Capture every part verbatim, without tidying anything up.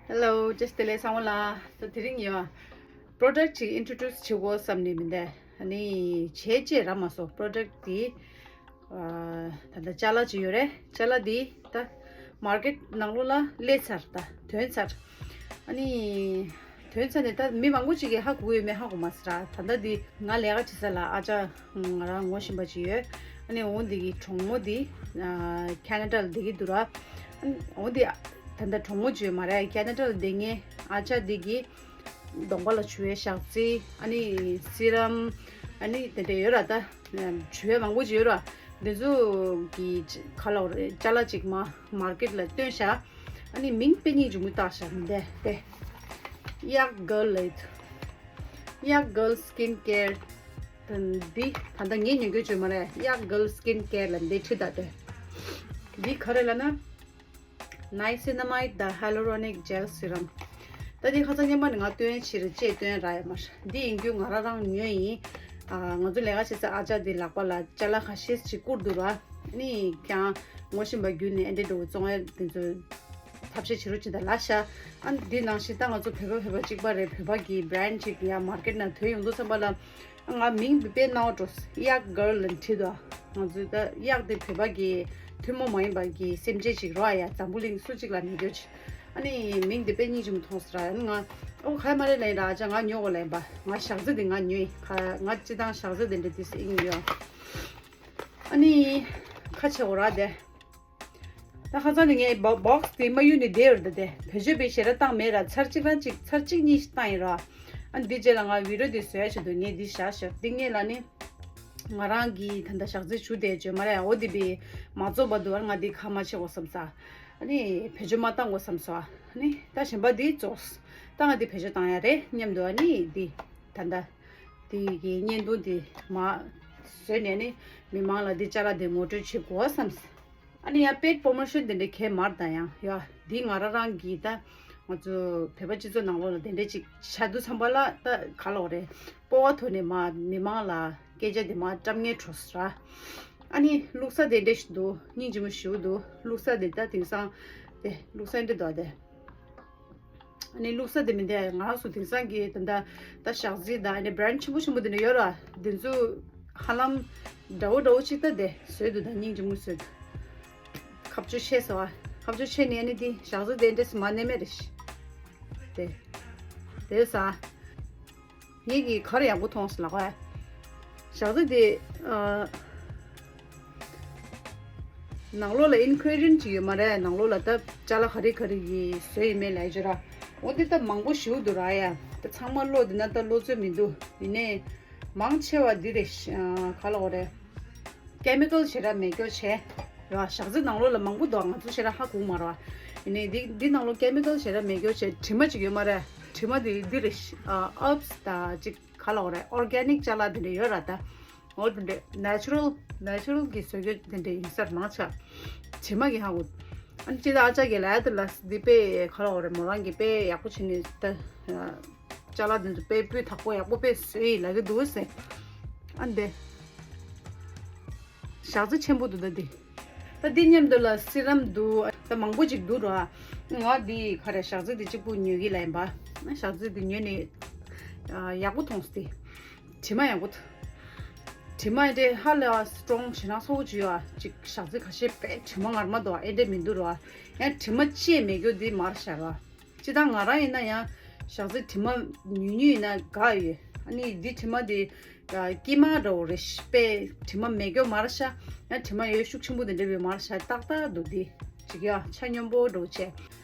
Hello, བཀྲ་ཤིས་བདེ་ལེགས་ཚང་མ་ལ། ད་དེ་རིང་ཡོད། Product ཅིག་introduce བྱེད་དགོས་བསམ་ནི་མིན་ཏེ། ཨ་ནི་བྱས་རྗེས་རག་མ་སོང་། Product དེ་ད་ལྟ་ཅ་ལག་ཅིག་ཡོད་རེད། ཅ་ལག་དེ་ད་མར་ཀེཊ་ནང་ལོགས་ལ་སླེབས་ཚར། ད་ཐོན་ཚར། ཨ་ནི་ཐོན་ཚར་ནས་ད་མི་མང་པོ་ཅིག་གིས་ཧ་གོ་གི་ཡོད་མེད་ཧ་གོ་མ་སོང་ར། ད་ལྟ་འདི་ང་ལས་ཀ་བྱེད་ས་ལ་ཨ་ཅག་ང་རང་ངོ་ཤེས་པ་ཅིག་ཡོད། ཨ་ནི་འོ་འདི་གི་གྲོགས་མོ་འདི་ཨ་ཁེ་ན་ཌ་ལ་བསྡད་ཀྱི་འདུག་ར། ཨ་ནི་འོ་འདི་ད་ལྟ་གྲོགས་མོ་ཅིག་ཡོད་མ་རེད། ཁེ་ན་ཌ་ལ་བསྡད་མཁན་ཨ་ཅག་འདི་གིས་གདོང་པ་ལ་བྱུག་པའི་ཞག་རྩི། ཨ་ནི་སི་རམ། ཨ་ནི་དེ་འདྲ་ཡོད་ར། ད་བྱུག་པའི་མང་པོ་ཅིག་ཡོད་ར། འདི་ཚོ་གི་ག་ལ་རེད། ཅ་ལག་ཅིག་མ་མར་ཀེཊ་ལ་བཏོན་ཤག་ཨ་ནི་མིང་དཔེ་སྙིང་རྗེ་མོ་བཏགས་ཤག་མི་འདས་ཏེ། Yak Girl ལབ་ཡོད། Yak Girl Skin Care། འདི་ད་ལྟ་ངས་ཉོ་རྒྱུ་བྱུང་མ་རེད། Yak Girl Skin Care ལ་འདི་ཁྲིད་ད་དེ། འདི་ག་རེ་ལབ་ན། Niacinamide དང་Hyaluronic Gel Serum། ད་འདི་ཁ་སང་ཉིན་མ་ནས་ང་སྟོན་ཕྱིར་ཅེས་སྟོན་ར་ཡ་མ་རེད། འདི་ཡིན་རྒྱུ་ང་རང་རང་ཉོས་ཡིན། ཨ་ང་ཚོ་ལས་ཀ་བྱེད་ས་ཨ་ཅག་འདི་ལག་པ་ལ་ཅ་ལག་ཁ་ཤས་ཅིག་བསྐུར་འདུག་ར། ནི་ཀྱང་ངོ་ཤེས་པ་བརྒྱུད་ནས་ཨེ་འདྲ་འགྲོ་བཙོང་ཡ་དེ་ཚོ་ཐབས་ཤེས་བྱེད་རོགས་བྱེད་ད་ལ་ཤ། ཨ་འདི་ནང་བཞིན་ད་ང་ཚོ་བོད་པ་བོད་པ་གཅིག་པ་རེད། བོད་པ་གི་བྷ་རན་ཌི་ཅིག་ཡ་མར་ཀེཊ་ནང་ཐོན་ཡོང་དུས་ཙམ་པ་ལ་ང་མིང་འདི་དཔེ་སྣང་བ་འགྲོ། Yak Girl ལ་བྲིས་འདུག་ང་ཚོའི་ད་གཡག་འདི་བོད་པ་གི་ཐུན་མོང་མ་ཡིན་པ་གི་སེམས་ཅན་ཅིག་རོ། ཨ་ཡ་འཛམ་བུ་གླིང་སུ་གཅིག་ལ་མེད་རྒྱུ་ཅིག་ཨ་ནི་མིང་འདི་དཔེ་སྙིང་རྗེ་མོ་མཐོང་སོང་ར། ཨ་ནི་ང་ཨོ་ག་ཡ་མ་རེད་ལབ་ཡིན་ར། ཨ་ཅག་ང་ཉོ་དགོས་ལབ་ཡིན་པ། ང་ཞག་རྩི་འདི་ང་ཉོས་ཡིན། ཁ་ང་སྤྱི་བཏང་ཞག་རྩི་འདི་འདྲ་འདི་སེ་ཨིན་ཡོད། ཨ་ནི་ཁ་ཆེ་འོ་ར་དེ། ད་ཁ་སང་ནས་ངས་བོ་བོག་སི་དེ་མ་གཡུག་ནས་བསྡད་ཡོད་རེད་ད། དེ་བེད་སྤྱོད་དཔེ་ཞེ་དྲག་བཏང་མེད་ར། ཚར་གཅིག་རང་གཅིག་ཚར་གཅིག་གཉིས་ཤིག་བཏང་ཡིན་ར། ཨ་འདི་རྗེས་ལ་ང་བི་ཌི་ཡོ་འདི་བཟོ་ཡ་ཆེད་དུ་ངས་འདི་བཞག་བཞག་འདི་ངས་ལ་ནི་ང་རང་གི་ད་ལྟ་ཞག་རྩི་བྱུག་བསྡད་བྱོས་མ་རེད། འོ་འདི་བི་མ་རྫོགས་བར་དུ་ང་འདི་ཁ་མ་ཕྱེ་དགོས་བསམ་ས། ཨ་ནི་བེད་སྤྱོད་མ་བཏང་དགོས་བསམ་སོང་། ཨ་ནི་ད་གཞན་པ་འདི་རྫོགས། ད་ང་འདི་བེད་སྤྱོད་བཏང་ཡ་རེད་སྙམ་དུ། ཨ་ནི་འདི་ད་ལྟ་འདི་གི་བརྙན་ཐུང་འདི་མ་བཟོས་ནས་ནི་མི་མང་ལ་འདི་ཅ་ལག་འདི་ངོ་སྤྲོད་བྱེད་དགོས་བསམ། ཨ་ནི་ཡང་paid promotion དེ་འདྲ་གས་མར་དང་ཡང་ཡ། འདི་ང་རང་རང་གིས་ད་ང་ཚོ་བོད་པ་སྤྱི་ཚོགས་ནང་ལོགས་ལ་དེ་འདྲ་ཅིག་ཆ་དུ་འཚམ་པ་ལ་ད་ག་ལོག་རེད། སྤོབས་པ་ཐོག་ནས་མ་མི་མང་ལ་སྐད་ཆ་དེ་མ་བཀྲམ་ངེས་འགྲོ་ས་ར། ཨ་ནི་བླུགས་ས་དེ་འདྲ་ཞིག་འདུག་སྙིང་རྗེ་མོ་ཞིག་འདུག་བླུགས་ས་དེ་ད་དེང་སང་དེ་བླུགས་ས་འདྲ་འདུག་དེ། ཨ་ནི་བླུགས་ས་དེ་མི་འདུག་ང་རང་ཚོ་དེང་སང་གི་ད་ལྟ་ད་ཞག་རྩི་དང་ཨ་ནི་བྷ་རན་ཌི་ཆེན་པོ་ཆེན་པོ་དེ་འདྲ་ཡོད་ར། དེ་ཚོ་ཧ་ལམ་འདྲ་བོ་འདྲ་བོ་ཅིག་ད་དེ་བཟོས་འདུག་ད་སྙིང་རྗེ་མོ་བཟོས་འདུག་ཁ་བཅུ་ཆེ་སོ། ཨ་ཁ་བཅུ་ཆེ་ནས་ཨ་ནི་དེ་ཞག་རྩི་དེ་འདྲས་མ་ནས་མེད་རེད་ཤི། དེ་དེ་ས་ངེད་ཀྱིས་ག་རེ་ཡག་པོ་མཐོང་སོང་ལབ་ག་ཞག་རྩི་དེ་ཨ། ནང་ལོགས་ལ་ཨིན་གྷི་རི་ཌི་ཡན་ཅིག་ཡོད་མ་རེད། ནང་ལོགས་ལ་ད་ཅ་ལག་ག་རེ་ག་རེ་གི་བཟོས་ཡིན་མེད་ལབ་ཡ་ཅིག་ར། འོ་དེ་ད་མང་པོ་ཞིག་འདུག་ར་ཡ། ད་ཚང་མ་ཀློག་བསྡད་ན་ད་ཀློག་ཚོད་མི་འདུག་ཡིན་ནའི་མང་ཆེ་བ་འདི་རེད་ཤ། ཨ་ག་ལབ་དགོས་རེད། ཀེ་མི་ཀལ་ཞེ་དྲག་མེད་རྒྱུ་བྱས་ར། ཞག་རྩི་ནང་ལོགས་ལ་མང་པོ་འདུག་ང་ཚོ་ཞེ་དྲག་ཧ་གོ་མ་རེད་བ། ཡིན་ནའི་འདི་འདི་ནང་ལོགས་ཀེ་མི་ཀལ་ཞེ་དྲག་མེད་རྒྱུ་བྱས་དྲི་མ་ཅིག་ཡོད་མ་རེད། དྲི་མ་འདི་འདི་རེད་ཤ། ཨ་ཧརབ་སི་དང་ཅིག་ག་ལབ་དགོས་རེད། ཨོར་གྷེ་ནིག་ཅ་ལག་དེ་འདྲ་ཡོད་ར་ད། འོ་དེ་འདྲ་ནེ་ཅུ་རལ་ནེ་ཅུ་རལ་གྱི་བཟོ་བཀོད་དེ་འདྲ་ཡིན་ས་མང་ཆེ། དྲི་མ་གི་ཧ་གོ། ཨ་ནི་ཅི་ད་ཨ་ཅག་གི་ལ་ཡ་དེ་ལ་འདི་དཔེ་ག་ལབ་དགོས་རེད། མོ་རང་གི་དཔེ་ཡག་པོ་བྱས་ནས་ད་ཅ་ལག་དེ་ཚོ་དཔེ་སྤུས་དག་པོ་ཡག་པོ་དཔེ་བཟོས་ཡིན་ལབ་ཀྱི་འདུག་ཟེར། ཨ་འདི་ཞག་རྩི་ཆེན་པོ་འདུག་ད་འདི། ད་འདི་མཉམ་དུ་ལ་སི་རམ་འདུག་ད་མང་པོ་ཅིག་འདུག་ར། ང་འདི་ག་རེ་ཞག་རྩི་འདི་གཅིག་པུ་ཉོ་གི་ལབ་ཡིན་པ། ཞག་རྩི་འདི་ཉོས་ནས་ཡག་པོ་མཐོང་སྟེ། དྲི་མ་ཡག་པོ་འདུག་དྲི་མ་འདི་ཧ་ལས་པ་སི་ཊོང་ཇེ་ནང་སོགས་ཅིག་ཡོད་ཨ། ཅིག་ཞག་རྩི་ཁ་ཤས་དཔེ་དྲི་མ་ངར་མ་འདུག་ཨ། ཨེ་འདྲ་མི་འདུག་ར། ཡང་དྲི་མ་ཅེས་མེད་རྒྱུ་འདི་མར་ཤར་བ། སྤྱིར་བཏང་ང་རང་ཡིན་ན་ཡང་ཞག་རྩི་དྲི་མ་ཉུང་ཉུང་ཡིན་ན་དགའ་ཡོད། ཨ་ནི་འདི་དྲི་མ་འདི་དཀྱིལ་མ་འདྲ་བོ་རེད་ཤ། དཔེ་དྲི་མ་མེད་རྒྱུ་མར་ཤར། ཡང་དྲི་མ་ཡོད་ཤུགས་ཆེན་པོ་འདི་འདྲ་བའི་མར་ཤར་ཏག་ཏག་འདུག་འདི་ཅིག་ཡ་ཆ་སྙོམས་པོ་འདྲ་བོ་བྱས།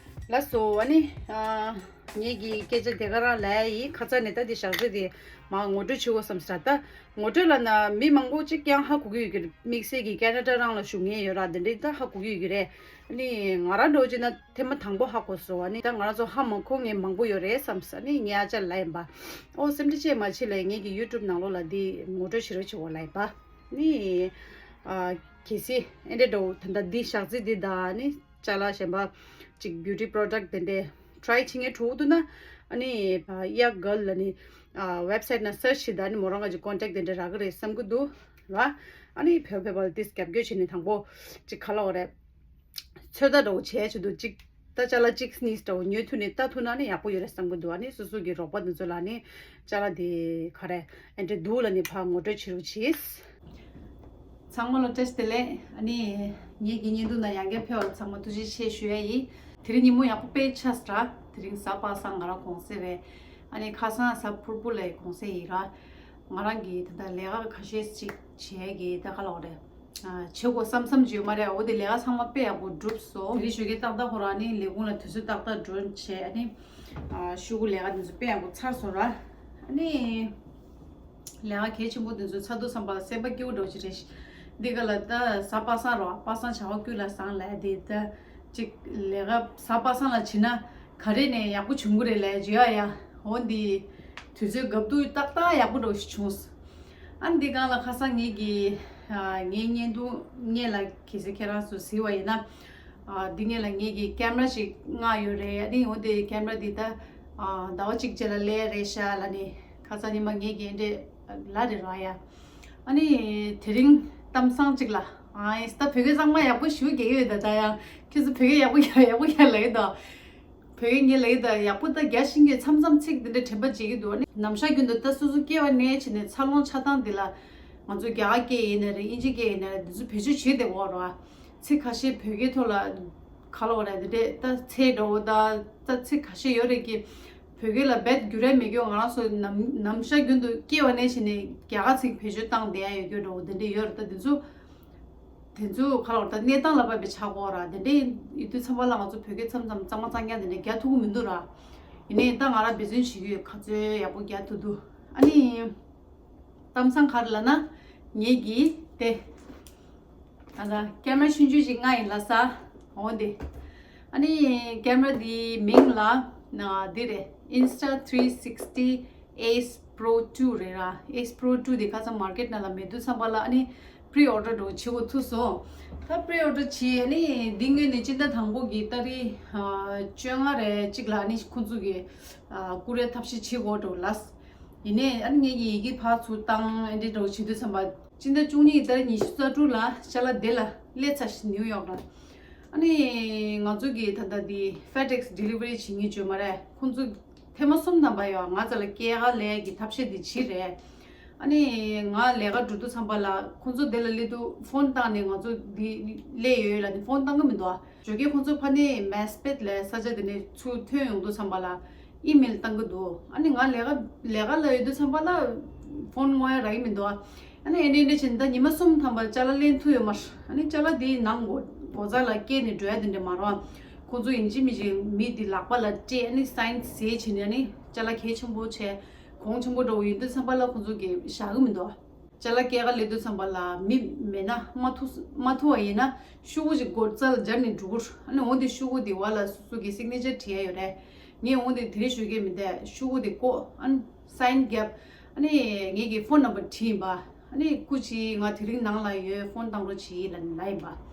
ལགས་སོ། ཨ་ནི་ངེད་ཀྱི་སྐད་ཆ་དེ་ག་རང་ལབ་ཡིན། ཁ་ཚ་ནས་ད་འདི་ཞག་རྩི་དེ་མར་ངོ་སྤྲོད་བྱེད་དགོས་བསམ་ས། ད་ངོ་སྤྲོད་ལབ་ན་མི་མང་པོ་ཅིག་ཀྱང་ཧ་གོ་གི་ཡོད་ཀྱི་རེད། དམིགས་བསལ་གྱི་ཁེ་ན་ཌ་རང་ལ་བཞུགས་མཁན་ཡོད་ར། དེ་འདྲས་ད་ཧ་གོ་གི་ཡོད་ཀྱི་རེད། ཨ་ནི་ང་རང་འདྲ་བོ་བྱས་ན་ཐེངས་མ་དང་པོ་ཧ་གོ་སོང་། ཨ་ནི་ད་ང་རང་ཚོ་ཧ་མ་གོ་མཁན་མང་པོ་ཡོད་རེད་བསམ་ས། ཨ་ནི་ངས་ཨ་ཅག་ལབ་ཡིན་པ། ཨོ་སེམས་ཁྲལ་བྱེད་མ་བྱེད་ལབ། ངེད་ཀྱི་ཡུ་ཊུབ་ནང་ལོགས་ལ་འདི་ངོ་སྤྲོད་བྱེད་རོགས་བྱེད་འོ་ལབ་ཡིན་པ། ཨ་ནི་ཨ་གལ་སྲིད་ཨེ་འདྲས་འདྲ་བོ་ད་ལྟ་འདི་ཞག་རྩི་འདི་དང་ཨ་ནི་ཅ་ལག་གཞན་པ་ཅིག་བིའུ་ཊི་པོ་རོ་ཌག་དེ་འདྲས་ཊི་རའི་བྱེད་མཁན་གྲོགས་འདུག་ན། ཨ་ནི་ཡ་གྷརལ་ལ་ནི་ཝེབ་སའིཊ་ནང་སར་ཆི་བྱེད་ད། ཨ་ནི་མོ་རང་ག་ཅིག་ཀོན་ཊེག་དེ་འདྲས་རག་གི་རེད་བསམ་གི་འདུག་ར། ཨ་ནི་བོད་བོད་པ་ལ་ཏིས་རྒྱབ་སྐྱོར་བྱས་ནས་དང་པོ་ཅིག་ག་ལབ་དགོས་རེད། ཚོད་ལྟ་འདྲ་བོ་བྱས་བྱས་འདུག་ཅིག་ད་ ད་ཅ་ལག་གཅིག་གཉིས་འདྲ་བོ་ཉོ་ཐུབ་ནས་ལྟ་ཐུབ་ན་ནི་ཡག་པོ་ཡོད་རེད་བསམ་གྱི་འདུག་ཨ་ནི་སོ་སོ་གི་རོགས་པ་འདི་ཚོ་ལ་ནི་ཅ་ལག་དེ་ག་རེ་ཨེ་འདྲ་འདུག་ལབ་ནས་ཕར་ངོ་སྤྲོད་བྱེད་རོགས་གྱིས། ཚང་མ་ལ་བཀྲ་ཤིས་བདེ་ལེགས། ཨ་ནི་ངེད་ཀྱི་བརྙན་ཐུང་ནང་ཡང་བསྐྱར་ཕེབས་པར་ཚང་མ་ཐུགས་རྗེ་ཆེ་ཞུ་ཡ་ཡིན། དེ་རིང་ཉིན་མོ་ཡག་པོ་དཔེ་ཆགས་སོང་། དེ་རིང་གཟའ་པ་སངས། ང་རང་གུང་སེང་རེད། ཨ་ནི་ཁ་སང་གཟའ་ཕུར་བུ་ལ་གུང་སེང་ཡིན་ར། ང་རང་གིས་ད་ལྟ་ལས་ཀ་ཁ་ཤས་ཅིག་བྱེད་ཀྱི་ད་ག་ལབ་དགོས་རེད། ཨ། བྱེད་དགོས་བསམ་བསམ་ཅིག་ཡོད་མ་རེད། འོ་དེ་ལས་ཀ་ཚང་མ་དཔེ་ཡག་པོ་གྲུབ་སོང་། དེ་རིང་ཞོགས་ཀས་ཏག་ཏག་ཁོ་རང་ནི་ལས་ཁུངས་ལ་དུས་ཚོད་ཏག་ཏག་འགྲོ་བྱས། ཨ་ནི། ཨ། ཤོག་གུ་ལས་ཀ་དེ་ཚོ་དཔེ་ཡག་པོ་ཚར་སོང་ར། ཨ་ནི། ལས་ཀ་གལ་ཆེན་པོ་དེ་ཚོ་ཚར་དུས་ཙམ་པ་ལ་སེམས་པ་སྐྱིད་པོ་འདྲ་བོ་ཅིག་རེད། འདི་ག་ལ་ད་གཟའ་པ་སངས་ར། པ་སངས་བྱ་བ་ཀུན་ལ་བཟང་ལབ་ཡ་དེ་ད་ཅིག་ལས་ཀ་གཟའ་པ་སངས་ལ་བྱེད་ན་ག་རེ་ནས་ཡག་པོ་བྱུང་གི་རེད་ལབ་ཡ་ཅིག་ཡོད་ཡ། འོ་འདི་དུས་ཚོད་འགབ་དུས་ཏག་ཏག་ཡག་པོ་འདྲ་བོ་ཞིག་བྱུང་སོང་། ཨ་ནི་འདི་སྒང་ལ་ཁ་སང་ངེད་ཀྱི་ཨ། ངའི་བརྙན་ཐུང་སྔོན་ལ་གལ་སྲིད་ཁྱེད་རང་ཚོ་གཟིགས་པ་ཡིན་ན། ཨ། འདི་སྔོན་ལ་ངེད་ཀྱིས་ཀེམ་ར་ཞིག་མངགས་ཡོད་རེད། ཨ་ནི་འོ་དེ་ཀེམ་ར་འདི་ད་ཨ། ཟླ་བ་གཅིག་རྗེས་ལ་སླེབས་རེད་ཤག་ལབ་ནས་ཁ་སང་ཉི་མ་ངེད་ཀྱིས་འདི་ལབ་རེད་ར་ཡ། ཨ་ནི་དེ་རིང་གཏམ་བཟང་གཅིག་ལ། ཨ། ད་བོད་སྐད་གཙང་མ་ཡག་པོ་ཞེ་པོ་རྒྱག་གི་ཡོད་ད། ད་ཡང་ཁྱེད་ཚོ་བོད་སྐད་ཡག་པོ་རྒྱག་ཡག་པོ་རྒྱག་ལབ་ཀྱི་འདུག་བོད་སྐད་ངས་ལབ་ཀྱི་འདུག་ཡག་པོ་ད་རྒྱག་ཤེས་ཀྱི་མཚམས་མཚམས་ཚིག་འདི་འདྲ་དྲན་པ་བརྗེད་ཀྱི་འདུག་ཨ་ནི་ནམ་ཞག་རྒྱུན་དུ་ད་སོ་སོ་སྐྱེ་བ་ནས་བྱས་ནས་འཚར་ལོངས་ཆགས་སྟངས་འདི་ལ་ང་ཚོ་རྒྱ་གར་སྐད་ཡིན་ན་རེད། དབྱིན་ཇི་སྐད་ཡིན་ན་རེད། འདི་ཚོ་བེད་སྤྱོད་བྱེད་བསྡད་ཡོད་རེད་བ། ཚིག་ཁ་ཤས་བོད་སྐད་ཐོག་ལ་ག་ལབ་དགོས་རེད། འདི་འདྲས་ད་ཚིག་འདྲ་བོ་ད་ད་ཚིག་ཁ་ཤས་ཡོད་རེད་ཀྱི། བོད་སྐད་ལ་རྦད་འགྱུར་ར་མེད་རྒྱུ། ང་རང་ཚོ་ནམ་ནམ་ཞག་རྒྱུན་དུ་སྐྱེ་བ་ནས་བྱས་ནས་རྒྱ་གར་ཚིག་བེད་སྤྱོད་བཏང་བསྡད་ཡ་ཡོད་རྒྱུ་འདྲ་བོ་འདི་འདྲས་ཡོད་རེད། ད་འདི་ཚོ་དེ་ཚོ་ག་ལབ་དགོས་རེད། ད་གནས་སྟངས་ལ་དཔག་པའི་ཆགས་ཀྱི་ཡོད་རེད། འདི་འདྲས་ཡོད་དུས་ཙམ་པ་ལ་ང་ཚོ་བོད་སྐད་མཚམས་མཚམས་གཙང་མ་གཙང་རྐྱང་འདི་འདྲས་རྒྱག་ཐུབ་ཀྱི་མི་འདུག་ར། ཡིན་ནའི་ད་ང་རང་འབད་བརྩོན་བྱེད་ཀྱི་ཡོད། ག་ཚོད་ཡག་པོ་རྒྱག་ཐུབ་འདུག་ཨ་ནི། གཏམ་བཟང་ག་རེ་ལབ་ན། ངེད་ཀྱིས་དེ། ད་ལྟ་ཀེམ་ར་ཆུང་ཆུང་ཞིག་མངགས་ཡིན་ལབ་ས། འོ་དེ། ཨ་ནི་ཀེམ་ར་འདིའི་མིང་ལ་ན་འདི་རེད། Insta three sixty Ace Pro two རེད་ར། Ace Pro two དེ་ཁ་སང་མར་ཀེཊ་ནང་ལ་མེད་དུས་ཙམ་པ་ལ་ཨ་ནི་པི་རི་ཨོ་ཌར་འདྲ་བོ་བྱེད་དགོས་ཐུག་སོང་། ད་པི་རི་ཨོ་ཌར་བྱས། ཨ་ནི་འདི་སྔོན་ནས་སྤྱི་ཟླ་དང་པོ་གི་ཏ་རིག་ཨ་བཅོ་ལྔ་རེ་གཅིག་ལ་ཨ་ནི་ཁོང་ཚོ་གིས་ཨ་བསྐུར་ཡའི་ཐབས་ཤེས་བྱེད་དགོས་འདྲ་བོ་ལབ། ཡིན་ནའི་ཨ་ནི་ངེད་ཀྱིས་ཡི་གེ་ཕར་ཚུར་བཏང་། ཨ་འདྲས་འདྲ་བོ་བྱེད་དུས་ཙམ་པ་སྤྱི་ཟླ་བཅུ་གཉིས་ཀྱི་ཏ་རིག་ཉི་ཤུ་རྩ་དྲུག་ལ་ཅ་ལག་དེ་ལ་སླེབས་ཚར་ཤག་ནིའུ་ཡོག་ལ། ཨ་ནི་ང་ཚོ་གིས་ད་ལྟ་འདི་ཕེ་ཌེག་སི་ཌི་ལི་ཝ་རི་བྱེད་མཁན་བྱུང་མ་རེད། ཁོང་ཚོ་ཐེངས་མ་གསུམ་ཐམ་པ་ཡོད། ང་རྩ་ལ་སྐྱེལ་ག་སླེབས་ཀྱི་ཐབས་ཤེས་འདི་བྱས་རེད། ཨ་ནི་ང་ལས་ཀ་འགྲོ་དུས་ཙམ་པ་ལ་ཁོང་ཚོ་དེ་ལ་སླེབས་དུས་ཕོན་བཏང་ནས་ང་ཚོ་འདི་སླེབས་ཡོད་ལབ་ནས་ཕོན་བཏང་གི་མི་འདུག་ཨ། ཞོགས་ཀས་ཁོང་ཚོ་ཕ་ནས་མེ་སི་པེད་ལ་ས་ཆ་དེ་ནས་ཚུར་ཐོན་ཡོང་དུས་ཙམ་པ་ལ་ཨི་མེལ་བཏང་གི་འདུག་ཨ་ནི་ང་ལས་ཀ་ལས་ཀ་ལ་ཡོད་དུས་ཙམ་པ་ལ་ཕོན་བསྔོག་ཡ་རག་གི་མི་འདུག་ཨ། ཨ་ནི་ཨེ་འདྲས་འདྲས་བྱས་ནས་ད་ཉི་མ་གསུམ་ཐམ་པ་ཅ་ལག་ལེན་ཐུབ་ཡོད་མ་རེད། ཨ་ནི་ཅ་ལག་དེའི་ནང་སྒོ་སྒོ་རྩ་ལ་སྐྱེལ་ནས་འགྲོ་ཡ་དེ་འདྲས་མ་རེད་ཨ། ཁོང་ཚོ་ཡིན་གཅིག་མིན་གཅིག་མི་དེ་ལག་པ་ལ་སྤྲད། ཨ་ནི་སའིན་ཟེར་བྱས་ནས་ཨ་ནི་ཅ་ལག་གལ་ཆེན་པོ་བྱས་གོང་ཆེན་པོ་འདྲ་བོ་ཡིན་དུས་ཙམ་པ་ལ་ཁོང་ཚོ་གིས་བཞག་གི་མི་འདུག་ཨ། ཅ་ལག་སྐྱེལ་ག་སླེབས་དུས་ཙམ་པ་ལ་མི་མེད་ན་མ་ཐུག་མ་ཐུག་པ་ཡིན་ན་ཤོག་གུ་ཅིག་སྒོ་རྩར་སྦྱར་ནས་འགྲོ་གི་རེད། ཨ་ནི་འོ་དེ་ཤོག་གུ་དེ་བར་ལ་སོ་སོ་གི་སིག་ནེ་ཅར་བྲིས་ཡ་ཡོད་རེད། ངས་འོ་དེ་དེ་རིང་ཞོགས་ཀས་མི་འདུག་ཤོག་གུ་དེ་བཀོག་ཨ་ནི་སའིན་བརྒྱབ། ཨ་ནི་ངེད་ཀྱི་ཕོན་ནམ་བར་བྲིས་ཡིན་པ། ཨ་ནི་སྐུ་མཁྱེན་ང་དེ་རིང་ནང་ལ་ཡོད། ཕོན་བཏང་རོགས་བྱེད་ལབ་ནས་ལབ་ཡིན་པ།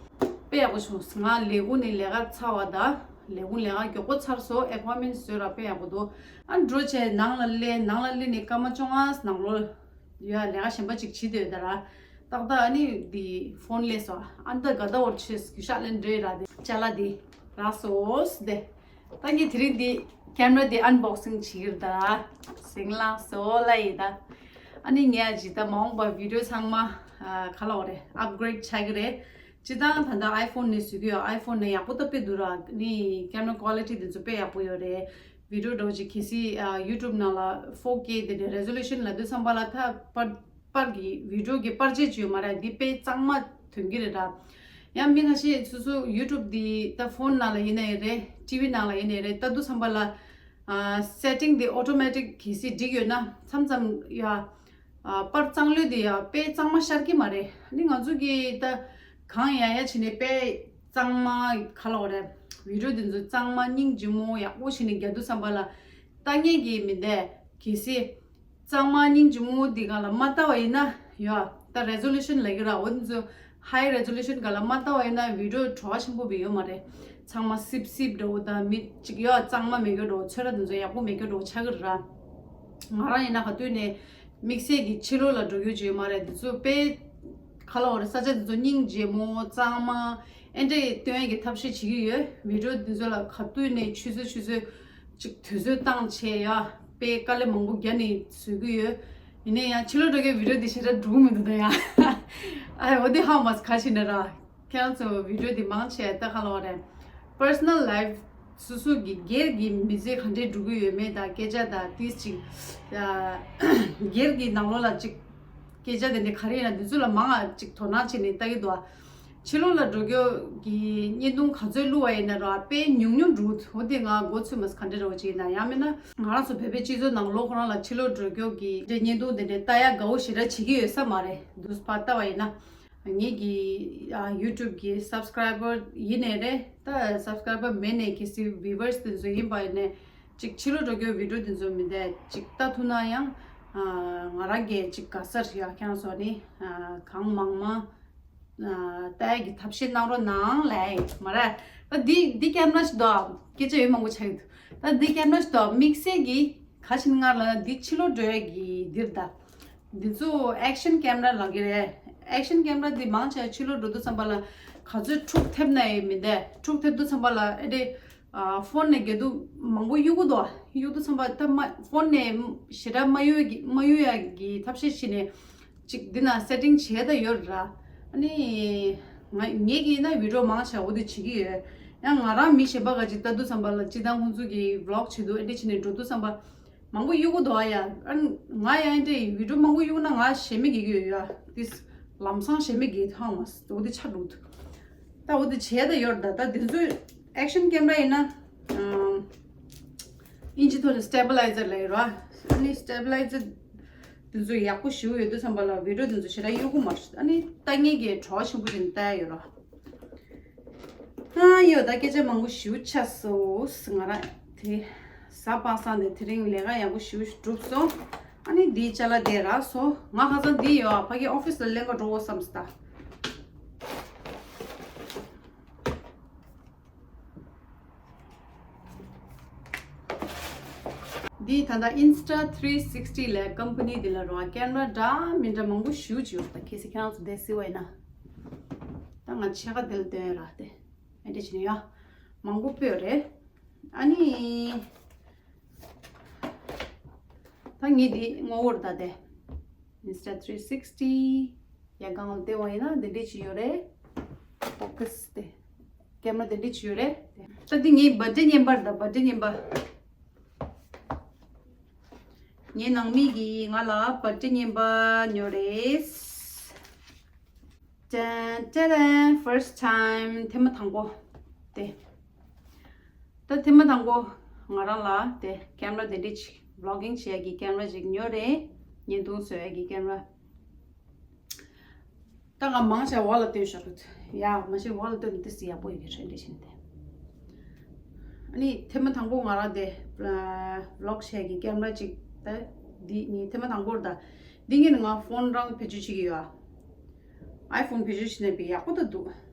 དཔེ་ཡག་པོ་བྱུང་། ང་ལས་ཁུངས་ནས་ལས་ཀ་ཚར་བ་དང་ལས་ཁུངས་ལས་ཀ་མགྱོགས་པོ་ཚར་སོང་། ཨེ་པོའིན་མེན་ཊི་བཟོས་ར། དཔེ་ཡག་པོ་འདུག་ཨ་ནི་འགྲོ་བྱས་ནང་ལ་སླེབས། ནང་ལ་སླེབས་ནས་སྐར་མ་བཅོ་ལྔ་ནང་ལོགས་ཡ་ལས་ཀ་གཞན་པ་ཅིག་བྱེད་འདོད་ད་ར། ཏག་ཏག་ཨ་ནི་འདི་ཕོན་སླེབས་སོང་། ཨ་ནི་ད་དགའ་ད་འོར་ཆེས་གུ་ཤག་ལེན་འདྲེ་ར། དེ་ཅ་ལག་འདི་རག་སོང་སྟེ། ད་ངས་དེ་རིང་འདི་ཀེམ་ར་འདི་ཨན་བོག་སིང་བྱེད་ཀྱི་རེད་ད། ཟིང་ལངས་སོང་ལ་ཡིན་ད། ཨ་ནི་ངས་ཨ་ཅི་ད་མ་འོངས་པ་བི་ཌི་ཡོ་ཚང་མ་ཨ་ག་ལབ་དགོས་རེད། ཨབ་གྷི་རེ་ཌི་ཆགས་ཀྱི་རེད། སྤྱིར་བཏང་ད་ལྟ་ཨའི་ཕོན་ནས་བཟོ་གི་ཡོད། ཨའི་ཕོན་ནས་ཡག་པོ་ད་དཔེ་འདུག་ར། ནི་ཀེམ་ར་ཀོ་ལི་ཊི་དེ་ཚོ་དཔེ་ཡག་པོ་ཡོད་རེད། བི་ཌི་ཡོ་འདྲ་བོ་ཅིག་གལ་སྲིད་ཨ་ཡུ་ཊུབ་ནང་ལ་ཕོར་ཀེ་དེ་འདྲའི་རེ་ཛོ་ལུ་ཤན་ལབ་དུས་ཙམ་པ་ལ་ད་པར་པར་གྱི་བི་ཌི་ཡོ་གི་པར་ཆས་ཅིག་ཡོད་མ་རེད། འདི་དཔེ་གཙང་མ་ཐོན་གྱི་རེད་ར། ཡང་མི་ཁ་ཤས་སོ་སོ་ཡུ་ཊུབ་འདི་ད་ཕོན་ནང་ལ་ཡིན་ན་ཡང་རེད། ཊི་ཝི་ནང་ལ་ཡིན་ན་ཡང་རེད། ལྟ་དུས་ཙམ་པ་ལ་ཨ་སེ་ཊིང་དེ་ཨོ་ཊོ་མེ་ཊིག་གལ་སྲིད་འགྲིག་ཡོད་ན་མཚམས་མཚམས་ཡ། ཨ་པར་གཙང་ལོས་དེ་ཡ་དཔེ་གཙང་མ་ཤར་གྱི་མ་རེད། ཨ་ནི་ང་ཚོ་གིས་ད་གང་ཡ་ཡ་བྱས་ནས་དཔེ་གཙང་མ་ག་ལབ་དགོས་རེད། བི་ཌི་ཡོ་དེ་ཚོ་གཙང་མ་སྙིང་རྗེ་མོ་ཡག་པོ་བྱས་ནས་རྒྱག་དུས་ཙམ་པ་ལ་ལྟ་མཁན་གྱི་མི་འདས་གལ་སྲིད་གཙང་མ་སྙིང་རྗེ་མོ་འདི་སྒང་ལ་མ་ལྟ་བ་ཡིན་ན་ཡ་ད་རེ་ཛོ་ལུ་ཤན་ལབ་ཀྱི་ར། འོ་དེ་ཚོ་ཧའི་རེ་ཛོ་ལུ་ཤན་སྒང་ལ་མ་ལྟ་བ་ཡིན་ན་བི་ཌི་ཡོ་བྲོ་བ་ཆེན་པོ་བི་ཡོད་མ་རེད། ཚང་མ་སིབ་སིབ་འདྲ་བོ་དང་མི་གཅིག་ཡ་གཙང་མ་མེད་རྒྱུ་འདྲ་བོ། ཚོན་ཁྲ་དེ་ཚོ་ཡག་པོ་མེད་རྒྱུ་འདྲ་བོ་ཆགས་ཀྱི་ར། ང་རང་ཡིན་ན་ག་དུས་ནས་དམིགས་བསལ་གྱི་ཕྱི་ལོགས་ལ་འགྲོ་རྒྱུ་ཅིག་ཡོད་མ་རེད། དེ་ཚོ་དཔེ་ག་ལབ་དགོས་རེད། ས་ཆ་དེ་ཚོ་སྙིང་རྗེ་མོ་གཙང་མ། ཨེ་འདྲས་སྟོན་ཡས་ཀྱི་ཐབས་ཤེས་བྱེད་ཀྱི་ཡོད། བི་ཌི་ཡོ་འདི་ཚོ་ལ་ག་དུས་ནས་ཆུད་ཟོས་ཆུད་ཟོས་ཅིག་དུས་ཚོད་བཏང་བྱས་ཡ་དཔེ་དཀའ་ལས་མང་པོ་བརྒྱབ་ནས་བཟོ་གི་ཡོད། ཡིན་ནའི་ཡང་ཕྱི་ལོགས་འགྲོ་མཁན་བི་ཌི་ཡོ་འདི་ཞེ་དྲག་འགྲོ་གི་མི་འདུག་ད་ཡ། ཨ་འོ་འདི་ཧ་མ་ག་ཞིག་ན་ར། ཁྱེད་རང་ཚོ་བི་ཌི་ཡོ་འདི་མང་ཆེ་ད་ག་ལབ་རེད། པར་སོ་ནལ་ལའིབ་སོ་སོ་གི་སྒེར་གྱི་མི་ཚེ་ག་འདྲས་འགྲོ་གི་ཡོད་མེད་དང་སྐད་ཆ་དང་ཏིས་ཅིག་ཡ་སྒེར་གྱི་ནང་ལོགས་ལ་ཅིག་སྐད་ཆ་དེ་འདྲ་ག་རེ་ཡིན་ན་འདི་ཚོ་ལ་མང་ང་ཅིག་དོ་སྣང་བྱས་ནས་ལྟ་གི་འདུག་ཨ། ཕྱི་ལོགས་ལ་འགྲོ་རྒྱུ་གི་བརྙན་ཐུང་ག་ཚོད་བླུགས་པ་ཡིན་ན་ར་དཔེ་ཉུང་ཉུང་འགྲོ་འོ་དེ་ང་མགོ་ཚོས་མ་ག་འདྲ་ར་བ་ཅིག་ཡིན་ན་ཡང་མིན་ན་ང་རང་ཚོ་བོད་པའི་སྤྱི་ཚོགས་ནང་ལོགས་ཁོ་རང་ལ་ཕྱི་ལོགས་འགྲོ་རྒྱུ་གི་འདྲ་བརྙན་ཐུང་དེ་འདྲ་ལྟ་ཡ་དགའ་བོ་ཞེ་དྲག་བྱེད་ཀྱི་ཡོད་ས་མ་རེད་འདུག་ཕར་ལྟ་བ་ཡིན་ན། ངེད་ཀྱི་ཡུ་ཊུབ་གི་སབ་སི་ཀ་རའི་བར་ཡིན་ནའི་རེད། ད་སབ་སི་ཀ་རའི་བར་མེད་ནའི་གལ་སྲིད་བིའུ་ཝར་སི་དེ་ཚོ་ཡིན་པ་ཡིན་ནའི་ཅིག་ཕྱི་ལོགས་འགྲོ་རྒྱུའི་བི་ཌི་ཡོ་དེ་ཚོ་མི་འདྲ་ཅིག་ལྟ་ཐུབ་ན་ཡང་ང་རང་གིས་ཅིག་དགའ་ས་རེད་ཡ། ཁྱེད་རང་ཚོ་ནི་གང་མང་མང་ལྟ་ཡ་གི་ཐབས་ཤེས་གནང་རོགས་གནང་ལབ་ཡིན་མ་རེད། ད་འདི་འདི་ཀེམ་ར་ཞིག་འདུག་སྐད་ཆ་ཡོད་མང་པོ་ཆགས་ཀྱི་འདུག་ད་འདི་ཀེམ་ར་ཞིག་འདུག་དམིགས་བསལ་གྱི་ག་ཞིག་ནི་ང་ལ་འདི་ཕྱི་ལོགས་འགྲོ་ཡ་གི་འདིར་ད། འདི་ཚོ་ཨེག་ཤན་ཀེམ་ར་ལབ་ཀྱི་རེད། ཨེག་ཤན་ཀེམ་ར་འདི་མང་ཆེ་ཕྱི་ལོགས་འགྲོ་དུས་ཙམ་པ་ལ་ག་ཚོད་འཁྲུག་ཐེབས་ན་ཡང་མི་འདས། འཁྲུག་ཐེབས་དུས་ཙམ་པ་ལ་ཨེ་འདྲས་ཕོན་ནས་རྒྱག་དུས་མང་པོ་གཡུག་གི་འདུག་གཡུག་དུས་ཙམ་པ་ད་མ་ཕོན་ནས་ཞེ་དྲག་མ་གཡུག་གི་མ་གཡུག་ཡ་གི་ཐབས་ཤེས་བྱས་ནས་ཅིག་འདི་ན་སེ་ཊིང་བྱས་ད་ཡོད་ར། ཨ་ནི་ང་ངེད་ཀྱིས་ན་བི་ཌི་ཡོ་མང་ཆེ་འོ་དེ་བྱེད་ཀྱི་ཡོད། ཡང་ང་རང་མི་གཞན་པ་ག་ཅིག་ལྟ་དུས་ཙམ་པ་ལ་སྤྱིར་བཏང་ཁོང་ཚོ་གི་བི་ལོག་བྱེད་དུས་ཨེ་འདྲས་བྱས་ནས་འགྲོ་དུས་ཙམ་པ། མང་པོ་གཡུག་གི་འདུག་ཨ་ཡ། ཨ་ང་ཡང་དེ་བི་ཌི་ཡོ་མང་པོ་གཡུག་ན་ང་ཞེ་མེར་རྒྱག་གི་ཡོད་ཡ། དེ་ལམ་སང་ཞེ་མེར་རྒྱག་ཐང་མ་འོ་དེ་ཆགས་འགྲོ་འདུག་ད་འོ་དེ་བྱས་ད་ཡོད་ད། ད་དེ་ཚོའི་ཨེག་ཤན་ཀེམ་ར་ཡིན་ན་ཨིན་ཇི་ཐོག་ནས་སི་ཊེ་བི་ལའི་ཛར་ལབ་ཡོད་ར། ཨ་ནི་སི་ཊེ་བི་ལའི་ཛར་དེ་ཚོ་ཡག་པོ་ཞེ་པོ་ཡོད་དུས་ཙམ་པ་ལ་བི་ཌི་ཡོ་དེ་ཚོ་ཞེ་དྲག་གཡུག་གི་མ་རེད། ཨ་ནི་ལྟ་མཁན་གྱིས་བྲོ་བ་ཆེན་པོ་བྱས་ནས་ལྟ་ཡ་ཡོད་ར། ཨ་ཡོད་ད། སྐད་ཆ་མང་པོ་ཞེ་པོ་ཆགས་སོང་། ང་རང་དེ་གཟའ་པ་སངས་དེ་དེ་རིང་ལས་ཀ་ཡག་པོ་ཞེ་པོ་ཞིག་གྲུབ་སོང་། ཨ་ནི་འདིའི་ཅ་ལག་དེ་རག་སོང་། ང་ཁ་སང་འདི་ཡོད་ཨ་ཕ་གི་ཨོ་ཕི་སི་ལ་ལེན་ག་འགྲོ་འོ་བསམ་སོང་ད། འདི་ད་ལྟ་ཨིན་སི་ཊ་ཐི་རི་སིག་སི་ཊི་ལབ་ཀམ་པ་ནི་འདི་ལ་རོ་ཀེམ་ར་འདྲ་མི་འདྲ་མང་པོ་ཞེ་པོ་ཅིག་ཡོད་ད། གལ་སྲིད་ཁྱེད་རང་ཚོ་འདི་གཟིགས་པ་ཡིན་ན། ད་ང་ཕྱེད་ཀ་འདི་ལ་སྟོན་ཡ་ར་སྟེ། ཨེ་འདྲས་བྱས་ནས་ཡ། མང་པོ་སྤོས་རེད། ཨ་ནི། ད་ངས་འདི་ངོ་བོར་ད་དེ། ཨིན་སི་ཊ་ཐི་རི་སིག་སི་ཊི། ཡ་གང་ལ་བལྟས་པ་ཡིན་ན་འདི་འདྲས་ཅིག་ཡོད་རེད། ཕོ་ཀ་སི་དེ། ཀེམ་ར་འདི་འདྲས་ཅིག་ཡོད་རེད། ད་འདི་ངའི་བར་ཐི་ཌེ་བརྙན་པར་ད་བར་ཐི་ཌེ་བརྙན་པར། ངའི་ནང་མི་གིས་ང་ལ་བར་ཐི་ཌེ་བརྙན་པར་ཉོས་རེད། ཏན་ཏན་ཏན། ཕར་སི་ཊའིམ། ཐེངས་མ་དང་པོ། དེ། ད་ཐེངས་མ་དང་པོ་ང་རང་ལ་དེ་ཀེམ་ར་དེ་འདྲ་ཅིག་བི་ལོག་གིང་བྱེད་ཡ་གི་ཀེམ་ར་ཅིག་ཉོས་རེད། བརྙན་ཐུང་བཟོ་ཡ་གི་ཀེམ་ར། ད་ང་མང་ཆེ་བ་ལ་སྟོན་བཞག་རེད། ཡ་མ་གཞི་བ་ལ་སྟོན་ཏིས་ཡག་པོ་ཡོད་གི་རེད་འདྲ་བྱས་ནས་དེ། ཨ་ནི་ཐེངས་མ་དང་པོ་ང་རང་དེ་བི་ལོག་བྱེད་ཀྱི་ཀེམ་ར་ཅིག་ད་འདི་ངའི་ཐེངས་མ་དང་པོ་རེད་ད། འདི་ངས་ང་ཕོན་རང་བེད་སྤྱོད་བྱེད་ཀྱི་ཡོད་ཨ། ཨའི་ཕོན་བེད་སྤྱོད་བྱས་ནས་བི་ཡག་པོ་ད་འདུག་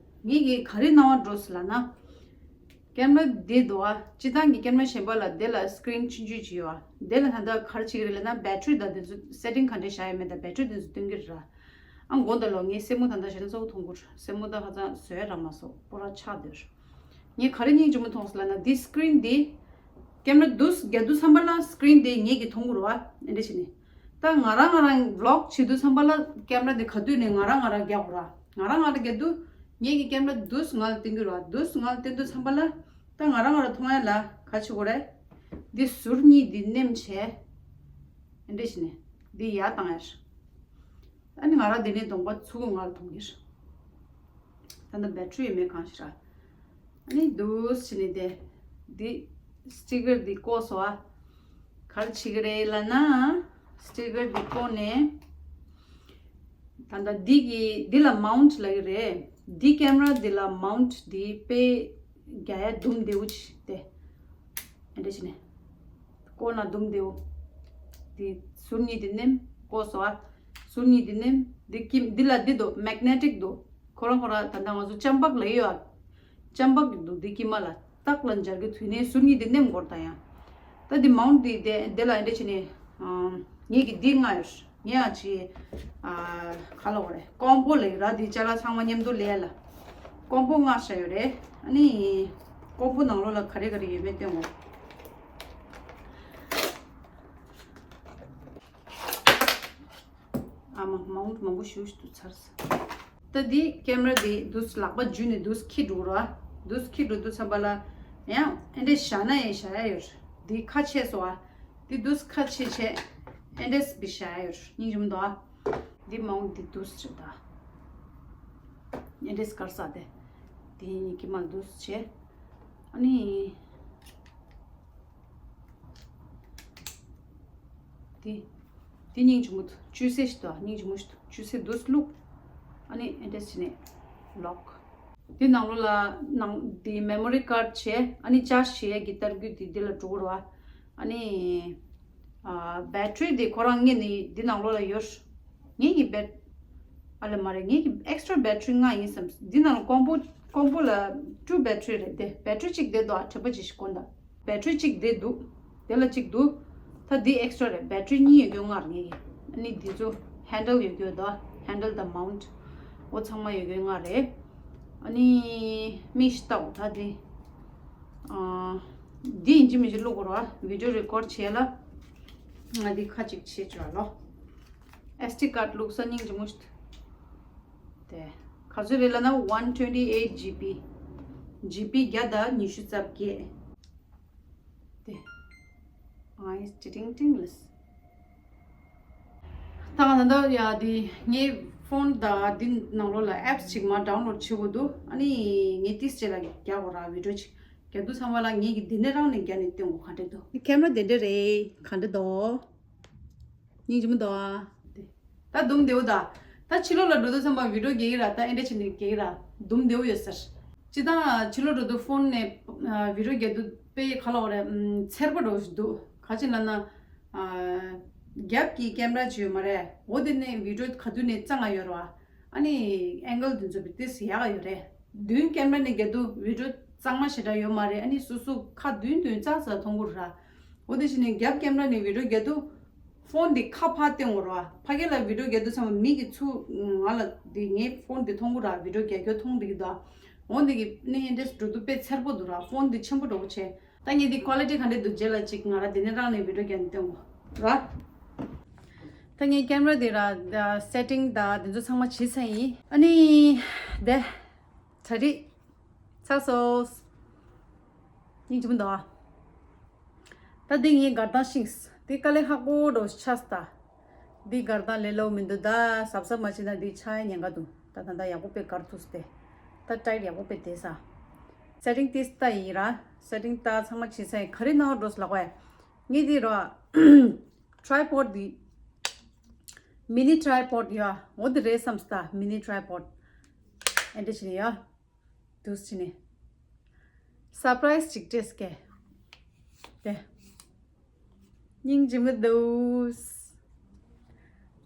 ངས་ཀྱི་ག་རེ་སྣང་བ་འགྲོ་སི་ལབ་ན། ཀེམ་ར་འདི་འདུག་ཨ། སྤྱིར་བཏང་གི་ཀེམ་ར་གཞན་པ་ལ་དེ་ལ་སི་ཀི་རིན་ཆུང་ཆུང་ཅིག་ཡོད་ཨ། དེ་ལ་ད་ལྟ་ག་རེ་བྱེད་ཀྱི་རེད་ལབ་ན་བེ་ཊི་རི་དང་དེ་ཚོ་སེ་ཊིང་ག་འདྲས་བཞག་ཡོད་མེད་དང་བེ་ཊི་རི་དེ་ཚོ་སྟོན་གྱི་རེད་ར། ཨ་མགོ་ད་ལོ་ངའི་སེན་མོ་ད་ལྟ་ཞེ་ན་གཙོ་བོ་མཐོང་གི་རེད། སེན་མོ་ད་ཧ་ཅང་བཟོས་ར་མ་སོང་པོ་ར་ཆགས་བསྡད་རེད། ངས་ག་རེ་སྙིང་རྗེ་མོ་མཐོང་སོང་ལབ་ན་འདི་སི་ཀི་རིན་འདི། ཀེམ་ར་འདུག་སེ་རྒྱག་དུས་ཙམ་པ་ལ་སི་ཀི་རིན་འདི་ངེད་ཀྱིས་མཐོང་གི་རེད་བ། ཨེ་འདྲ་བྱས་ནས། ད་ང་རང་ང་རང་བི་ལོག་བྱེད་དུས་ཙམ་པ་ལ་ཀེམ་ར་འདི་ག་དུས་ནས་ང་རང་ང་རང་རྒྱག་དགོས་ར། ང་རང་ང་རང་རྒྱག་དུས་ངེད་ཀྱི་ཀེམ་ར་འདུག་སེ་ང་ལ་སྟོན་གྱི་རེད་བ། འདུག་སེ་ང་ལ་སྟོན་དུས་ཙམ་པ་ལ་ད་ང་རང་ང་རང་མཐོང་ཡ་ལ་ག་བྱེད་དགོས་རེད། འདི་ཟུར་གཉིས་འདི་ནེམ་བྱས། ཨེ་འདྲ་བྱས་ནས་འདི་ཡར་བཏང་ཡ་རེད། ཨ་ནི་ང་རང་འདི་ནས་གདོང་པ་ཚུགས་ང་ལ་མཐོང་གི་རེད། ད་ལྟ་བེ་ཊི་རི་ཡོད་མེད་གང་ཤེས་ར། ཨ་ནི་འདུག་སེ་བྱས་ནས་དེ། འདི་སི་ཊི་ཀར་འདི་བཀོག་སོང་ཨ། ག་རེ་བྱེད་ཀྱི་རེད་ལབ་ན། སི་ཊི་ཀར་འདི་བཀོག་ནས། ད་ལྟ་འདི་གི་འདི་ལ་མའུན་ཊི་ལབ་ཀྱི་རེད། འདི་ཀེམ་ར་འདི་ལ་མའུན་ཊི་འདི་དཔེ་རྒྱག་ཡ་འདུག་སེ་བདེ་བོ་ཅིག་སྟེ། ཨེ་འདྲ་བྱས་ནས། བཀོག་ན་འདུག་སེ་བདེ་བོ། འདི་ཟུར་གཉིས་འདི་ནེམ་བཀོག་སོང་ཨ། ཟུར་གཉིས་འདི་ནེམ། འདི་ཀི་འདི་ལ་འདི་འདུག་མེག་ནེ་ཊིག་འདུག་ཁོ་རང་ཁོ་རང་ད་ལྟ་ང་ཚོ་ལྕམ་པག་ལབ་ཡོད་ཨ། ལྕམ་པག་འདུག་འདི་དཀྱིལ་མ་ལ་རྟགས་ལ་འབྱར་གི་དུས་ནས་ཟུར་གཉིས་འདི་ནེམ་འགོར་ད་ཡང་། ད་འདི་མའུན་ཊི་འདི་དེ་དེ་ལ་ཨེ་འདྲ་བྱས་ནས། ངེད་ཀྱི་འདི་མངགས་ཡོད། ངས་ཡང་ཅི། ག་ལབ་དགོས་རེད། ཀོམ་པོ་ལབ་ཀྱི་ར། འདི་ཅ་ལག་ཚང་མ་མཉམ་དུ་ལས་ལ། ཀོང་པོ་མངགས་བཞག་ཡོད་རེད། ཨ་ནི་ཀོང་པོ་ནང་ལོགས་ལ་ག་རེ་ག་རེ་ཡོད་མེད་སྟོན་གོ། ཨ་མ་མང་པོ་མང་པོ་ཞུ་ཞུ་དུ་ཚར་སོང་། ད་འདི་ཀེམ་ར་འདི་དུས་ལག་པ་འཇུས་ནས་དུས་ཁྱི་འགྲོ་ར། དུས་ཁྱི་འགྲོ་དུས་ཚང་པ་ལ་ཡང་ཨེ་འདྲས་བཞག་ན་ཡང་བཞག་ཡ་ཡོད། འདི་ཁ་ཕྱེ་སོང་ཨ། འདི་དུས་ཁ་ཕྱེ་བྱས་ཨེ་འདྲས་བི་བཞག་ཡ་ཡོད། སྙིང་རྗེ་མོ་འདུག་ཨ། འདི་མང་འདི་དུས་ཆེ་ད། ཨེ་འདྲས་དཀར་ས་དེ། འདི་གཉིས་ཀྱི་མ་དུས་ཆེ། ཨ་ནི། དེ། དེ་སྙིང་རྗེ་མོ་འདུག་བཅུ་སེ་ཞིག་འདུག་སྙིང་རྗེ་མོ་ཞིག་འདུག་བཅུ་སེ་འདུག་བླུག་ཨ་ནི་ཨེ་འདྲས་བྱས་ནས་ལོག་དེ་ནང་ལོགས་ལ་ནང་དེ་མེ་མོ་རི་ཀར་བྱས། ཨ་ནི་ཅར་བྱེད་ཡས་ཀྱི་ཏར་རྒྱུ་དེ་འདི་ལ་འགྲོ་གི་རེད་བ། ཨ་ནི། ཨ། བེ་ཊི་རི་དེ་ཁོ་རང་ངེད་ནི་འདི་ནང་ལོགས་ལ་ཡོད། ངེད་ཀྱི་བེ། ཨ་ལ་མ་རེད། ངེད་ཀྱི་ཨེག་སི་ཊྲ་བེ་ཊི་རི་ལྔ་ཡིན་བསམ། འདི་ནང་ལ་ཀོང་པོ་ཀོང་པོ་ལ་ཊུ་བེ་ཊི་རི་རེད་དེ། བེ་ཊི་རི་གཅིག་དེ་འདུག་ཨ། དྲི་པ་ཅིག་ཞིག་གོན་ད། བེ་ཊི་རི་གཅིག་དེ་འདུག་དེ་ལ་གཅིག་འདུག་ད་འདི་ཨེག་སི་ཊྲ་རེད། བེ་ཊི་རི་གཉིས་ཡོད་རྒྱུ་ལྔ་རེད་ངེད་ཀྱི། ཨ་ནི་འདི་ཚོ་ཧན་ཌལ་ཡོད་རྒྱུ་འདུག་ཨ། ཧན་ཌལ་དང་མའུན་ཊི། འོ་ཚང་མ་ཡོད་རྒྱུ་ལྔ་རེད། ཨ་ནི་མིག་ཤི་ལྟ་འོ་ད་འདི། ཨ། འདི་ཡིན་གཅིག་མིན་གཅིག་བླུག་དགོས་རེད་བ། བི་ཌི་ཡོ་རེ་ཀོཌ་བྱེད་ལ། ང་འདི་ཁ་ཅིག་བྱེད་ཆོག་ལོ། ཨེ་སི་ཌི་ཀར་ཌི་བླུག་ས་སྙིང་རྗེ་མོ་ཞིག་དེ། ག་ཚོད་རེད་ལབ་ན་ཝན་ཊུ་ཝེན་ཊི་ཨེཊ་ཇི་བི། ཇི་བི་བརྒྱ་དང་ཉི་ཤུ་རྩ་བརྒྱད། དེ། ཨ་ཡིས་ཅི་ཏིང་ཏིང་ལས། ད་ང་ད་ལྟ་ཡ་དེ་ངའི་ཕོན་དང་འདི་ནང་ལོགས་ལ་ཨེབ་སི་ཅིག་མར་ཌའུན་ལོཌ་བྱེད་དགོས་འདུག་ཨ་ནི་ངས་ཏིས་ཅེ་ལ་རྒྱག་དགོས་ར། བི་ཌི་ཡོ་ཅིག་རྒྱག་དུས་ཚང་མ་ལ་ངེད་ཀྱི་འདི་ནས་རང་ནས་རྒྱག་ནས་སྟོན་དགོས་ག་འདྲ་འདུག་ཁེམ་ར་དེ་འདྲ་རེད། ག་འདྲ་འདུག་སྙིང་རྗེ་མོ་འདུག་ཨ། དེ། ད་དུམ་བདེ་བོ་ད། ད་ཕྱི་ལོགས་ལ་འགྲོ་དུས་ཙམ་པ་བི་ཌི་ཡོ་རྒྱག་གི་ར། ད་ཨེ་འདྲ་བྱས་ནས་རྒྱག་གི་ར། དུམ་བདེ་བོ་ཡོད་ཟེར། སྤྱིར་བཏང་ཕྱི་ལོགས་འགྲོ་དུས་ཕོན་ནས་ཨ་བི་ཌི་ཡོ་རྒྱག་དུས་དཔེ་ག་ལབ་དགོས་རེད། ཨམ། འཚེར་པོ་འདྲ་བོ་ཞིག་འདུག་ག་ཅི་ལབ་ན། ཨ། རྒྱབ་ཀྱི་ཀེམ་ར་ཅིག་ཡོད་མ་རེད། འོ་དེ་ནས་བི་ཌི་ཡོ་ག་དུས་ནས་གཙང་ང་ཡོད་རེད་བ། ཨ་ནི་ཨེང་གལ་དེ་ཚོ་དཔེ་ཏོག་ཙམ་ཡག་ག་ཡོད་རེད། མདུན་ཀེམ་ར་ནས་རྒྱག་དུས་བི་ཌི་ཡོ་གཙང་མ་ཞེ་དྲག་ཡོད་མ་རེད། ཨ་ནི་སོ་སོ་ཁ་མདུན་མདུན་ཙག་ཙག་མཐོང་གི་རེད། འོ་དེ་བྱས་ནས་རྒྱབ་ཀེམ་ར་ནས་བི་ཌི་ཡོ་རྒྱག་དུས་ཕོན་འདི་ཁ་ཕར་བསྟན་དགོས་རེད་བ། ཕ་གི་ལ་བི་ཌི་ཡོ་རྒྱག་དུས་ཙམ་པ་མིག་གིས་ཚུར་ང་ལ་འདི་ངའི་ཕོན་འདི་མཐོང་གི་རེད། བི་ཌི་ཡོ་རྒྱག་རྒྱུ་མཐོང་བསྡད་ཀྱི་འདུག་འོ་འདི་གི་ནས་ཨེ་འདྲས་འགྲོ་དུས་དཔེ་འཚེར་པོ་འདུག་ར། ཕོན་འདི་ཆེན་པོ་འདྲ་བོ་བྱས། ད་ངས་འདི་ཀོ་ལི་ཊི་ག་འདྲས་འདུག་རྗེས་ལ་ཅིག་ང་ར་འདི་ནས་རང་ནས་བི་ཌི་ཡོ་རྒྱག་ནས་སྟོན་དགོས་ར། ད་ངའི་ཀེམ་ར་འདི་ར་སེ་ཊིང་དང་འདི་ཚོ་ཚང་མ་བྱས་ཚར་ཡིན། ཨ་ནི་དེ། གྲ་སྒྲིག་ཚར་སོང་། སྙིང་རྗེ་མོ་འདུག་ཨ། ད་འདི་ངའི་དགར་སྟངས་ཤིག་འདི་དཀའ་ལས་ཁག་པོ་འདྲ་བོ་ཆགས་སོང་ད། འདི་དགར་སྟངས་ལས་སླ་པོ་མི་འདུག་ད་གཟབ་གཟབ་མ་བྱས་ན་འདི་ཆག་ཡ་ཉེན་ཁ་འདུག་ད་ད་ད་ཡག་པོ་དཔེ་དགར་ཐུབ་སྟེ། ད་ཊའིཊ་ཡག་པོ་དཔེ་བསྡད་ས། སེ་ཊིང་ཏིས་ལྟ་ཡིན་ར། སེ་ཊིང་ལྟ་ཚང་མ་བྱས་ཚར་ཡིན། ག་རེ་གནང་བ་འགྲོ་སོང་ལབ་དགོས་ཡ། ངས་འདི་ར། ཊི་རའི་པོཌ་འདི། མི་ནི་ཊི་རའི་པོཌ་ཡ། འོ་འདི་རེད་བསམ་སོང་ད། མི་ནི་ཊི་རའི་པོཌ། ཨེ་འདྲ་བྱས་ནས་ཡ། འདུག་སེ་བྱས་ནས། སར་པ་རའི་སི་ཅིག་སྤྲད་སོང་ཀྱེ། དེ། སྙིང་རྗེ་མོ་འདུག་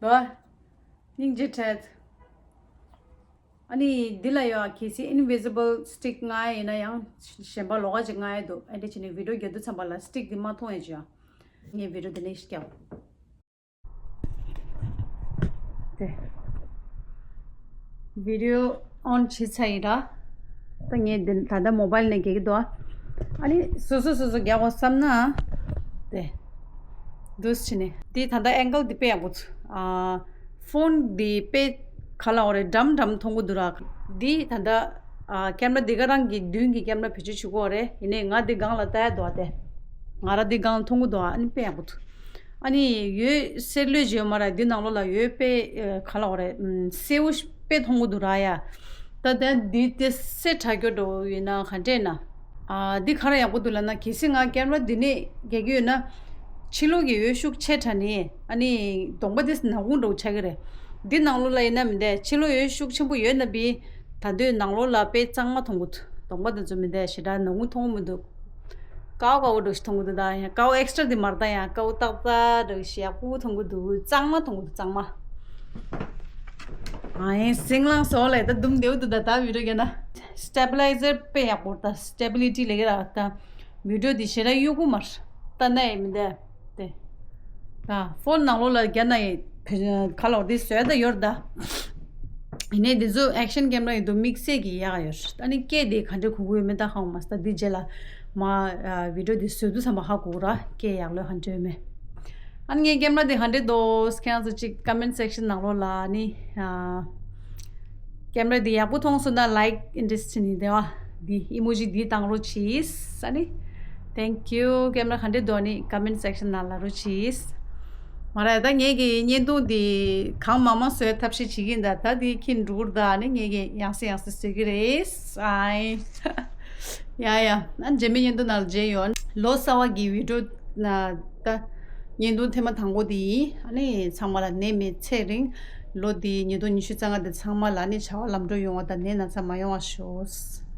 དོ། སྙིང་རྗེ་ཕྲད། ཨ་ནི་འདི་ལ་ཡ་གལ་སྲིད་ཨིན་བི་ཟི་བལ་སི་ཊིག་མངགས་ཡ་ཡིན་ན་ཡང་གཞན་པ་ལོགས་ཀ་ཅིག་མངགས་ཡ་འདུག་ཨེ་འདྲ་བྱས་ནས་བི་ཌི་ཡོ་རྒྱག་དུས་ཙམ་པ་ལ་སི་ཊིག་འདི་མ་མཐོང་ཡ་ཅིག་ཡ། ངས་བི་ཌི་ཡོ་འདི་ནས་ཤིག་རྒྱག་དེ། བི་ཌི་ཡོ་ཨོན་བྱས་ཚར་ཡིན་ར། ད་ངས་འདི་ད་ལྟ་མོ་བཱལ་ནས་རྒྱག་གི་འདུག་ཨ་ནི་སོ་སོ་སོ་སོ་རྒྱག་དགོས་བསམ་ན། དེ། འདུག་སེ་བྱས་ནས། འདི་ད་ལྟ་ཨེང་གལ་འདི་དཔེ་ཡག་པོ་ཚུ། ཨ། ཕོན་འདི་དཔེ་ག་ལབ་དགོས་རེད། འགྲམ་འགྲམ་མཐོང་གི་འདུག་ར། འདི་ད་ལྟ་ཨ། ཀེམ་ར་འདི་ག་རང་གི་མདུན་གྱི་ཀེམ་ར་བེད་སྤྱོད་བྱེད་དགོས་རེད། ཡིན་ནའི་ང་འདི་སྒང་ལ་ལྟ་ཡ་འདུག་ཨ་དེ། ང་ར་འདི་སྒང་མཐོང་གི་འདུག་ཨ། ཨ་ནི་དཔེ་ཡག་པོ་འདུག་ཨ་ནི་འོད་སེར་ལོས་བྱེད་ཡོད་མ་རེད། འདི་ནང་ལོགས་ལ་འོད་དཔེ་ག་ལབ་དགོས་རེད། ཨམ། སེར་པོ་དཔེ་མཐོང་གི་འདུག་ར་ཡ། ད་ལྟ་འདི་དེ་སེ་དྲག་སྐྱོ་འགྲོ་ཡོད་ན་ག་འདྲས་ན། ཨ། འདི་ག་རེ་ཡག་པོ་འདུག་ལབ་ན། གལ་སྲིད་ང་ཀེམ་ར་འདི་ནས་རྒྱག་གི་ཡོད་ན། ཕྱི་ལོགས་ཀྱི་འོད་ཤུགས་ཆེ་དྲགས་ནས་ཨ་ནི་གདོང་པ་དེ་ནག་ཁུང་འདྲ་བོ་ཆགས་ཀྱི་རེད། འདི་ནང་ལོགས་ལ་ཡིན་ན་མི་འདུག་ཕྱི་ལོགས་འོད་ཤུགས་ཆེན་པོ་ཡོད་ན་བི། ད་དུང་ནང་ལོགས་ལ་དཔེ་གཙང་མ་མཐོང་གི་འདུག་གདོང་པ་དེ་ཚོ་མི་འདུག་ཞེ་དྲག་ནག་ཁུང་མཐོང་གི་མི་འདུག་དཀར་པོ་དཀར་པོ་འདྲ་བོ་ཞིག་མཐོང་གི་འདུག་ད་ཡང་དཀར་པོ་ཨེག་སི་ཊྲ་འདི་མ་རེད། ད་ཡང་དཀར་པོ་ཏག་ཏག་འདྲ་བོ་ཞིག་ཡག་པོ་མཐོང་གི་འདུག་གཙང་མ་མཐོང་གི་འདུག་གཙང་མ། ཨ་ཡིན་སིང་ལང་སོགས་ལས་ད་དུམ་བདེ་བོ་འདུག་ད་ད་བི་ཌི་ཡོ་རྒྱག་ན། སི་ཊེ་བི་ལའི་ཛར་དཔེ་ཡག་པོ་རེད། ད་སི་ཊེ་བི་ལི་ཊི་ལས་ཀ་ར། ད་བི་ཌི་ཡོ་འདི་ཞེ་དྲག་གཡུག་གི་མ་རེད། ད་ནས་མི་འདུག་དེ། ད་ཕོན་ནང་ལོགས་ལ་རྒྱག་ན་ཡི་ག་ལོག་འདི་བཟོས་ད་ཡོད་རེད་ད། ཡིན་ནའི་འདི་ཚོ་ཨེག་ཤན་ཀེམ་ར་ཡིན་དུས་དམིགས་བསལ་གྱི་ཡག་ཡོད། ཨ་ནི་སྐད་དེ་ག་འདྲ་གོ་གི་ཡོད་མེད་ད་ཧ་གོ་མ་སོང་། ད་འདི་རྗེས་ལ་མ་ཨ་བི་ཌི་ཡོ་འདི་བཟོས་དུས་ཙམ་པ་ཧ་གོ་ར། སྐད་ཡག་ལོས་ག་འདྲ་ཡོད་མེད། ཨ་ནི་ངའི་ཀེམ་ར་འདི་ག་འདྲ་འདུག་ཁྱེད་རང་ཚོ་གཅིག་ཀོ་མེན་ཊི་སེག་ཤན་ནང་ལོགས་ལ་ཨ་ནི་ཨ་ཀེམ་ར་འདི་ཡག་པོ་མཐོང་སོང་ན་ལའིཀ་ཨིན་ཊི་རེ་སི་ཊི་ནི་དེ་བ་འདི་ཨི་མོ་ཇི་འདི་བཏང་རོགས་གྱིས། ཨ་ནི་ཐེང་ཀིའུ། ཀེམ་ར་ག་འདྲ་འདུག་ཨ་ནི་ཀོ་མེན་ཊི་སེག་ཤན་ནང་ལབ་རོགས་གྱིས། མ་རེད། ད་ངེད་ཀྱི་བརྙན་ཐུང་འདི་གང་མང་མང་བཟོའི་ཐབས་ཤེས་བྱེད་ཀྱིན། ད་ད་འདི་ཁྱི་འགྲུར་ད་ནི་ངེད་ཀྱི་ཡང་སེ་ཡང་སེ་བཟོ་གི་རེད། ཨའི། ཡ་ཡ། ཨ་རྗེས་མའི་བརྙན་ཐུང་ནང་ལ་མཇལ་ཡོང་། ལོ་གསར་བ་གི་བི་ཌི་ཡོ་ན་ད་བརྙན་ཐུང་ཐེངས་མ་དང་པོ་འདི་ཡིན། ཨ་ནི་ཚང་མ་ལ་ནད་མེད་ཚེ་རིང་། ལོ་འདི་ཉིས་སྟོང་ཉི་ཤུ་རྩ་ལྔ་འདི་ཚང་མ་ལ་ནི་བྱ་བ་ལམ་འགྲོ་ཡོང་བ་དང་ནད་ན་ཚ་མ་ཡོང་བ་ཤོག